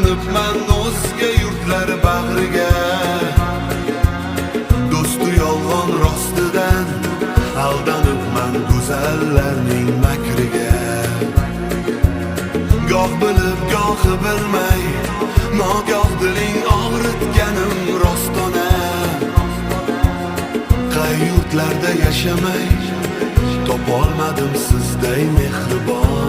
Chalinibman o'zga yurtlar bag'riga. Do'stu yolg'on rostidan aldanibman go'zallarning makriga. Goh bilib, gohi bilmay, nogoh diling og'ritganim rostona. Qay yurtlarda yashamay, topolmadim sizday mehribon.